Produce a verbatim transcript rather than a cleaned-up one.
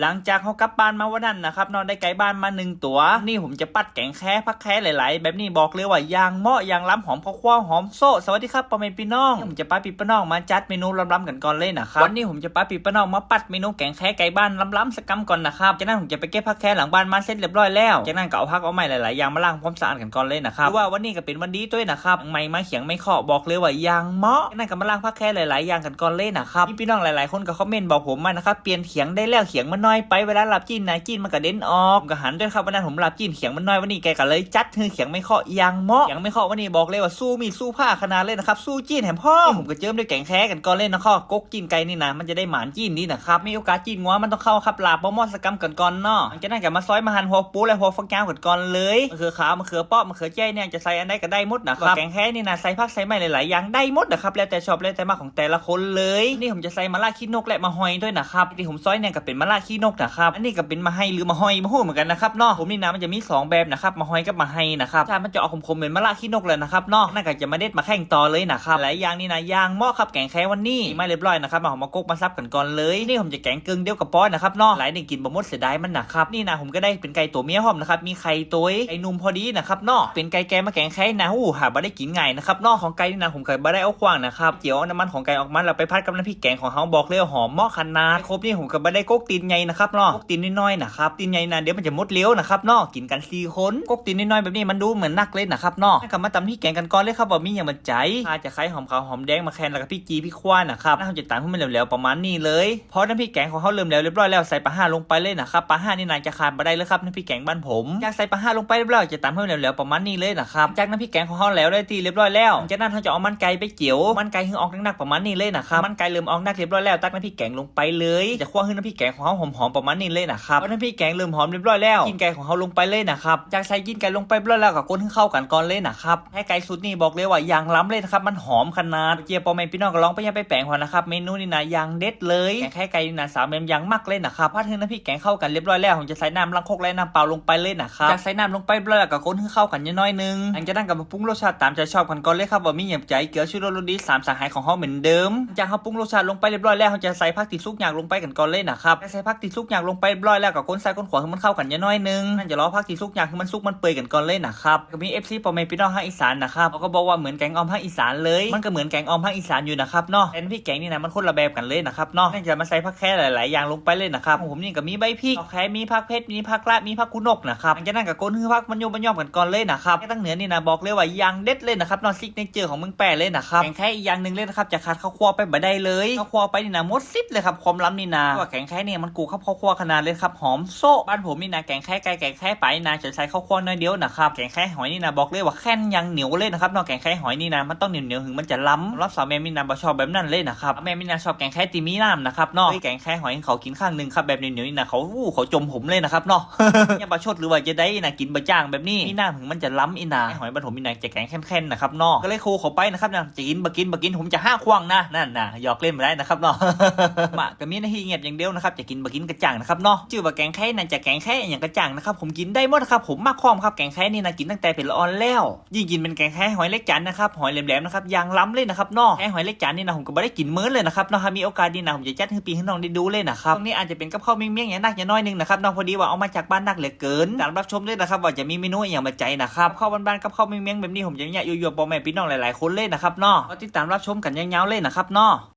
หลังจากเฮากลับบ้านมาวันนั้นนะครับเนาะ ได้ไก่บ้านมาหนึ่งตั๋ว นี่ผมจะปัดแก๋งแค ผักแคหลายๆ แบบนี้ บอกเลยว่าอย่างเหมาะอย่างล้ำ หอมข้าวคั่วหอมโซะ สวัสดีครับพ่อแม่พี่น้อง ผมจะปาพี่ป้าน้องมาจัดเมนูล้ำๆ กันก่อนเลยนะครับ วันนี้ผมจะปาพี่ป้าน้องมาปัดเมนูแก๋งแคไก่บ้านล้ำๆ สักกำก่อนนะครับ จากนั้นผมจะไปเก็บผักแคหลังบ้านมาเสร็จเรียบร้อยแล้ว จากนั้นก็เอาผักเอาไม้หลายๆ อย่างมาล้างความสะอาดกันก่อนเลยนะครับ คือว่าวันนี้ก็เป็นวันดีด้วยนะครับ ใหม่มาเขียงไม่เคาะ บอกเลยว่าอย่างเหมาะ จากนั้นก็มาล้างผักแคหลายๆ อย่างกันก่อนเลยนะครับ มีพี่น้องหลายๆ คนก็คอมเมนต์บอกผมมานะครับ เปลี่ยนเขียงได้แล้ว เขียงมันน้อยไป เวลาลาบจีนนะ จีนมันกระเด็นออก ผมก็หันด้วยครับ วันนั้นผมลาบจีนเขียงมันน้อย วันนี้แกก็เลยจัดให้เขียงไม่เคาะอย่างเหมาะ เขียงไม่เคาะวันนี้บอกเลยว่าสู้มีดสู้ผ้าขนาดเลยนะครับ สู้จีนแถมพ่อ ผมก็เจิมด้วยแก๋งแคกันก่อนเลยนะครับ กกจีนไก่นี่นะ มันจะได้หมานจีนดีนะครับ มีโอกาสจีนงัวมันต้องเข้าครับ ลาบบ่มอดสักกำกันก่อนเนาะ หลังจากนั้นก็มาซอยมาหั่นหัวปูและหัวฝักยาวกันก่อนเลย มะเขือขาว มะเขือเปราะ มะเขือเจ้ยเนี่ยจะใส่อันใดก็ได้หมดนะครับ แก๋งแคนี่นะใส่ผักใส่ไม้หลายๆ อย่างได้หมดนะครับ แล้วแต่ชอบแล้วแต่มักของแต่ละคนเลย นี่ผมจะใส่มะระขี้นกและมะฮอยด้วยนะครับ ที่ผมซอยเนี่ยก็เป็นมะระขี้นกนะครับ อันนี้ก็เป็นมะไฮหรือมะฮอยบ่ฮู้เหมือนกันนะครับเนาะ ผมนี่นะมันจะมีสองแบบนะครับ มะฮอยกับมะไฮนะครับ ถ้ามันจะออกขมๆ เหมือนมะระขี้นกเลยนะครับเนาะ นั่นก็จะมาเด็ดมาแข่งต่อเลยนะครับ หลายอย่างนี่นะอย่างเหมาะครับแก๋งแควันนี้ มาเรียบร้อยนะครับ มาหอมมากกมาซับกันก่อนเลย นี่ผมจะแก๋งเกิงเดียวกับป้อนนะครับเนาะ หลายนี่กินบ่หมดเสียดายมันนะครับ นี่นะผมก็ได้เป็นไก่ตัวเมียหอมนะครับ มีไข่ตัวไก่หนุ่มพอดีนะครับเนาะ เป็นไก่แก่มาแก๋งแคนะ อู้ หาบ่ได้กินง่ายนะครับเนาะ ของไก่นี่นะผมก็บ่ได้เอาขว้างนะครับ เจียวเอาน้ำมันของไก่ออกมาแล้วไปผัดกับน้ำพริกแกงของเฮา บอกเลยว่าหอมเหมาะขนาด ครบนี่ผมก็บ่ได้กกตีนใหญ่นะครับเนาะ กกตีนน้อยๆ นะครับ ตีนใหญ่นะเดี๋ยวมันจะหมดเร็วนะครับเนาะ กินกันสี่คน กกตีนน้อยๆ แบบนี้มันดูเหมือนนักเลยนะครับเนาะ แล้วก็มาตำพริกแกงกันก่อนเลยครับ ว่ามีอย่างมันใจ ข่า ตะไคร้ หอมขาว หอมแดง มะแคน แล้วก็พริกจี่ พริกขว้านะครับ แล้วเราจะตำให้มันแหลวๆ ประมาณนี้เลย พอน้ำพริกแกงของเฮาเริ่มแหลวเรียบร้อยแล้ว ใส่ปลาห้าลงไปเลยนะครับ ปลาห้านี่นะจะขาดบ่ได้เลยครับ น้ำพริกแกงบ้านผม จากใส่ปลาห้าลงไปเรียบร้อย จะตำให้มันแหลวๆ ประมาณนี้เลยนะครับ จากน้ำพริกแกงของเฮาแหลวได้ที่เรียบร้อยแล้ว จากนั้นเราจะเอามันไก่ไปเจียว มันไก่ให้ออกนักๆ ประมาณนี้เลยนะครับ มันไก่เริ่มออกนักเรียบร้อยแล้ว ตักน้ำพริกแกงลงไปเลย จะคั่วให้น้ำพริกแกงของเฮาหอมๆ ประมาณนี้เลยนะครับ พอน้ำพริกแกงเริ่มหอมเรียบร้อยแล้ว จีนไก่ของเฮาลงไปเลยนะครับ จากใส่จีนไก่ลงไปเรียบร้อยแล้วก็คนให้เข้ากันก่อนเลยนะครับ แคไก่สูตรนี้บอกเลยว่าอย่างล้ำเลยนะครับ มันหอมขนาด เจียพ่อแม่พี่น้องก็ลองไปยังไปแปลงหัวนะครับ เมนูนี่นะอย่างเด็ดเลย แกงแคไก่นี่นะสาวแหม่มอย่างมักเลยนะครับ ผัดให้น้ำพริกแกงเข้ากันเรียบร้อยแล้ว ผมจะใส่น้ำล้างครกและน้ำเปล่าลงไปเลยนะครับ จากใส่น้ำลงไปเรียบร้อยแล้วก็คนให้เข้ากันนิดหน่อยนึง หลังจากนั้นก็มาปรุงรสชาติตามใจชอบกันก่อนเลยครับ ว่ามีอย่างใจ เกลือ ชูรส รสดี สามสหายของเฮาเหมือนเดิม จากเฮาปรุงรสชาติลงไปเรียบร้อยแล้ว เฮาจะใส่ผักที่สุกหยากลงไปกันก่อนเลยนะครับ ใส่ผักที่สุกหยากลงไปเรียบร้อยแล้วก็คนใส่คนขวาให้มันเข้ากันนิดหน่อยนึง นั่นจะรอผักที่สุกหยากให้มันสุกมันเปื่อยกันก่อนเลยนะครับ ก็มี เอฟซี พ่อแม่พี่น้องภาคอีสานนะครับ เขาก็บอกว่าเหมือนแกงอ่อมภาคอีสานเลย มันก็เหมือนแกงอ่อมภาคอีสานอยู่นะครับเนาะ แต่น้ำพริกแกงนี่นะมันคนละแบบกันเลยนะครับเนาะ นั่นจะมาใส่ผักแคหลายๆ อย่างลงไปเลยนะครับ ของผมนี่ก็มีใบพริก ผักแค มีผักเผ็ด มีผักละ มีผักกุนกนะครับ หลังจากนั้นก็คนให้ผักมันโยมมันย่อมกันก่อนเลยนะครับ แกงทางเหนือนี่นะบอกเลยว่าอย่างเด็ดเลยนะครับเนาะ ซิกเนเจอร์ของเมืองแพร่เลยนะครับ แกงแคอีกอย่างหนึ่งเลยนะครับ จะขาดข้าวคั่วไปบ่ได้เลย ข้าวคั่วไปนี่นะหมดสิทธิ์เลยครับ ความล้ำนี่นะ เพราะว่าแกงแคเนี่ยมันกู้กับข้าวคั่วขนาดเลยครับ หอมโซะ บ้านผมนี่นะแกงแคไก่แกงแคปลานี่นะจะใส่ข้าวคั่วน้อยเดียวนะครับ แกงแคหอยนี่นะบอกเลยว่าแค่นอย่างเหนียวเลยนะครับเนาะ แกงแคหอยนี่นะมันต้องเหนียวๆ ถึงมันจะล้ำ สำหรับสาวแหม่มนี่นะบ่ชอบแบบนั้นเลยนะครับ แหม่มนี่นะชอบแกงแคที่มีน้ำนะครับเนาะ เคยแกงแคหอยเขากินข้างหนึ่งครับ แบบเหนียวๆ นี่นะเขา อู้ เขาจมผมเลยนะครับเนาะ เนี่ยประชดหรือว่าจะได้นะ กินบ่จ้างแบบนี้ มีน้ำถึงมันจะล้ำอีนะ หอยบ้านผมนี่นะจะแกงแค่นๆ นะครับเนาะ ก็เลยโคเขาไปนะครับนะ จะกินบ่กินบ่กิน ผมจะห้าขว้างนะ นั่นนะ หยอกเล่นไม่ได้นะครับเนาะ มะก็มีหน้าที่เงียบอย่างเดียวนะครับ จะกินบ่กินกระจ่างนะครับเนาะ ชื่อว่าแกงแคนะ จะแกงแคอย่างกระจ่างนะครับ ผมกินได้หมดนะครับ ผมมักความครับ แกงแคนี่นะกินตั้งแต่เป็นละอ่อนแล้ว ยิ่งกินเป็นแกงแคหอยเล็กจันนะครับ หอยแหลมๆ นะครับ อย่างล้ำเลยนะครับเนาะ แคหอยเล็กจันนี่นะผมก็บ่ได้กินมื้อเลยนะครับเนาะ ถ้ามีโอกาสนี่นะผมจะจัดให้พี่ให้น้องได้ดูเลยนะครับ ตรงนี้อาจจะเป็นกับข้าวเมี่ยงๆ อย่างนักอย่างน้อยหนึงนะครับเนาะ พอดีว่าเอามาจากบ้านนักเหลือเกิน ตามรับชมด้วยนะครับ ว่าจะมีเมนูอย่างมาใจนะครับ ข้าวบ้านๆ กับข้าวเมี่ยงๆ แบบนี้ผมจะเนี่ยยั่วๆ พ่อแม่พี่น้องหลายๆ คนเลยนะครับเนาะ ก็ติดตามรับชมกันยาวๆ เลยนะครับเนาะ